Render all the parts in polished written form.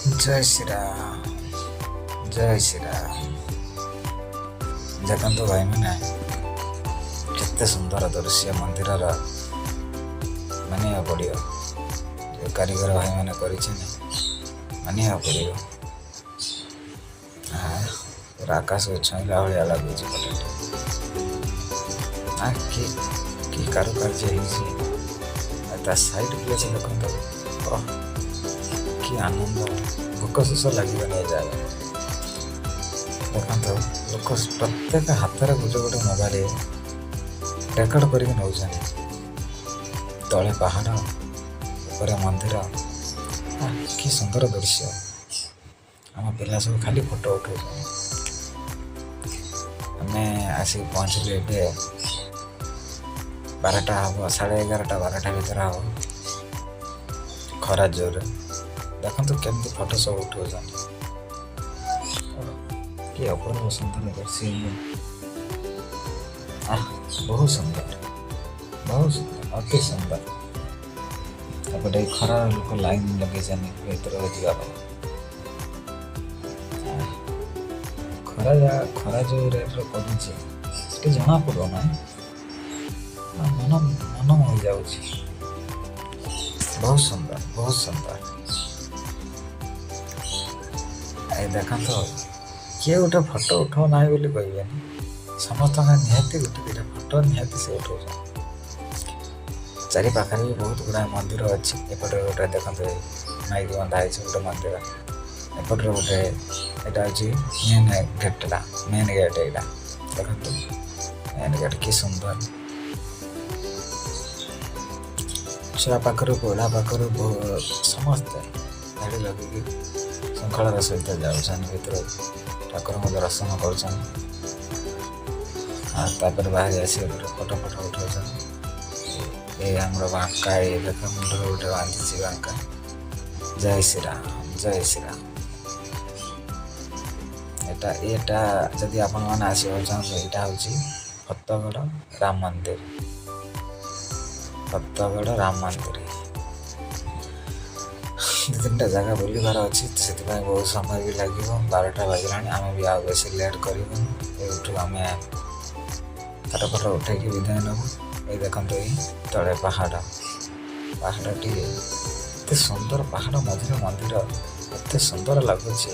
ଜୟ ଶ୍ରୀରାମ, ଜୟ ଶ୍ରୀରାମ। ଦେଖନ୍ତୁ ଭାଇମାନେ, କେତେ ସୁନ୍ଦର ଦୃଶ୍ୟ ମନ୍ଦିରର। ମାନିବାକୁ ପଡ଼ିବ, ଯେଉଁ କାରିଗର ଭାଇମାନେ କରିଛନ୍ତି, ମାନିବାକୁ ପଡ଼ିବ। ପୁରା ଆକାଶକୁ ଛୁଇଁଲା ଭଳିଆ ଲାଗୁଛି ଫଟୋଟି। କି କି କାରୁକାର୍ଯ୍ୟ ହେଇଛି! ଆଉ ତା ସାଇଡ୍ ପ୍ଲେସ୍ ଦେଖନ୍ତୁ। ଓଃ, କି ଆନନ୍ଦ! ଭୋକ ଶୋଷ ଲାଗିବନି ଏ ଜାଗାରେ। ଦେଖନ୍ତୁ, ଲୋକ ପ୍ରତ୍ୟେକ ହାତରେ ଗୋଟେ ଗୋଟେ ମୋବାଇଲ ରେକର୍ଡ କରିକି ନେଉଛନ୍ତି। ତଳେ ପାହାଡ଼, ଉପରେ ମନ୍ଦିର। କି ସୁନ୍ଦର ଦୃଶ୍ୟ! ଆମ ପିଲା ସବୁ ଖାଲି ଫଟୋ ଉଠାଉଛନ୍ତି। ଆମେ ଆସିକି ପହଞ୍ଚିଲୁ ଏବେ, 12ଟା ହବ, 11:30 12ଟା ଭିତରେ ହବ। ଖରା ଜୋରରେ। ଦେଖନ୍ତୁ କେମିତି ଫଟୋ ସବୁ ଉଠାଉଛନ୍ତି। କି ଅପୂର୍ବ ସୁନ୍ଦର ଦୃଶ୍ୟ ଇଏ! ଆହ, ବହୁତ ସୁନ୍ଦର, ବହୁତ ସୁନ୍ଦର, ଅତି ସୁନ୍ଦର। ଏପଟେ ଖରା, ଲୋକ ଲାଇନ୍ ଲଗେଇଛନ୍ତି ଭିତରକୁ ଯିବା ପାଇଁ। ଆଃ, ଖରା ଯା ଖରା ଯୋଉ ରେଟ୍ରେ କରୁଛି, ସେଠି ଜଣା ପଡୁନାହିଁ। ମନ ମନ ମୋହି ଯାଉଛି। ବହୁତ ସୁନ୍ଦର, ବହୁତ ସୁନ୍ଦର। ଏ ଦେଖନ୍ତୁ, କିଏ ଗୋଟେ ଫଟୋ ଉଠାଉ ନାହିଁ ବୋଲି କହିବେନି। ସମସ୍ତଙ୍କ ନିହାତି ଗୋଟେ ଦୁଇଟା ଫଟୋ ନିହାତି ସେ ଉଠାଉଛନ୍ତି। ଚାରି ପାଖରେ ବି ବହୁତ ଗୁଡ଼ାଏ ମନ୍ଦିର ଅଛି। ଏପଟରେ ଗୋଟେ ଦେଖନ୍ତୁ, ମାଇକ୍ ବନ୍ଧା ହେଇଛି, ଗୋଟେ ମନ୍ଦିର। ଏପଟରେ ଗୋଟେ, ଏଇଟା ହେଉଛି ମେନ୍ ଗେଟ୍ଟା, ମେନ୍ ଗେଟ୍ ଏଇଟା। ଦେଖନ୍ତୁ ମେନ୍ ଗେଟ୍ କି ସୁନ୍ଦର! ଛୁଆ ପାଖରୁ ବୁଢ଼ା ପାଖରୁ ସମସ୍ତେ ଧାଡ଼ି ଲଗେଇକି ଶୃଙ୍ଖଳାର ସହିତ ଯାଉଛନ୍ତି ଭିତରକୁ, ଠାକୁରଙ୍କୁ ଦର୍ଶନ କରୁଛନ୍ତି। ଆଉ ତାପରେ ବାହାରି ଆସି ଏପଟେ ଫଟୋ ଫଟୋ ଉଠାଉଛନ୍ତି। ଏ ଆମର ବାଙ୍କା, ଏ ଦେଖ, ମୁଣ୍ଡରେ ଗୋଟେ ବାନ୍ଧିଛି ବାଙ୍କା। ଜୟ ଶ୍ରୀରାମ, ଜୟ ଶ୍ରୀରାମ। ଏଇଟା ଯଦି ଆପଣମାନେ ଆସିବାକୁ ଚାହୁଁଛନ୍ତି, ଏଇଟା ହେଉଛି ଫତେଗଡ଼ ରାମ ମନ୍ଦିର, ଫତେଗଡ଼ ରାମ ମନ୍ଦିର। ଦୁଇ ତିନିଟା ଜାଗା ବୁଲିବାର ଅଛି, ସେଥିପାଇଁ ବହୁତ ସମୟ ବି ଲାଗିବ। 12ଟା ବାଜିଲାଣି, ଆମେ ବି ଆଉ ବେଶୀ ଲେଟ୍ କରିବୁନି। ଏଇଠୁ ଆମେ ଫଟୋ ଫଟୋ ଉଠେଇକି ବିଦାୟ ନେବୁ। ଏଇ ଦେଖନ୍ତୁ, ଏଇ ତଳେ ପାହାଡ଼। ପାହାଡ଼ଟି ଏତେ ସୁନ୍ଦର, ପାହାଡ଼ ମଝିରେ ମନ୍ଦିର, ଏତେ ସୁନ୍ଦର ଲାଗୁଛି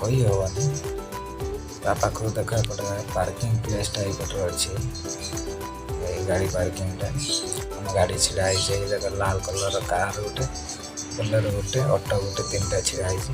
କହି ହେବନି। ତା ପାଖକୁ ଦେଖ, ଏପଟେ ପାର୍କିଂ ପ୍ଲେସ୍ଟା ଏଇପଟରେ ଅଛି, ଏଇ ଗାଡ଼ି ପାର୍କିଂଟା। ଆମ ଗାଡ଼ି ଛିଡ଼ା ହେଇଛି। ଏଇ ଦେଖ, ଲାଲ କଲର କାର୍ ଗୋଟେ, ବୋଲେରୋ ଗୋଟେ, ଅଟୋ ଗୋଟେ, ତିନିଟା ଛିଡ଼ା ହେଇଛି।